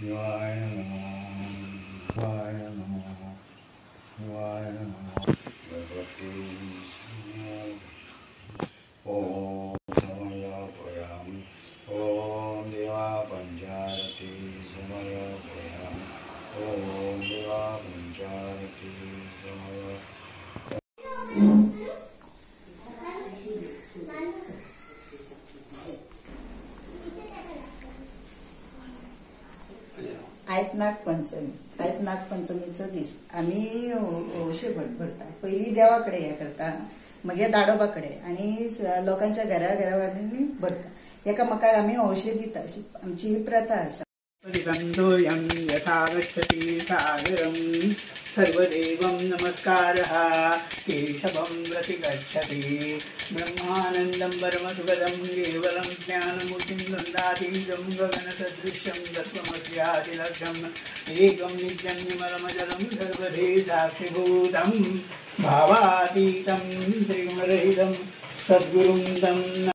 शिवाय नमः शिवाय नमः शिवाय नमः गणपति। ओम समर्पयामि। ओम देवा पंचारती समर्पयामि। ओम देवा पंचारती समर्पयामि। आयज नागपंचमी, आयज नागपंचमीचो दीस आमी हौशे भरता। पयलीं देवा कडेन हें करता, मागीर दाडोबा कडेन आनी लोकांच्या घरा घरा भरता। एकामेकाक आमी हौशे दिता, अशी आमची ही प्रथा आसा। परिबन्धोऽयं यथा गच्छति सागरं सर्वदेवं नमस्कारः केशवं प्रति गच्छति। ब्रह्मानन्दं परमसुखदं केवलं ज्ञानमूर्तिं द्वन्द्वातीतं गगनसदृशं तत्त्वमस्यादिलक्ष्यम् एकं नित्यं विमलमचलं सर्वधि साक्षिभूतं भावातीतं त्रिगुणरहितं सद्गुरुं तं।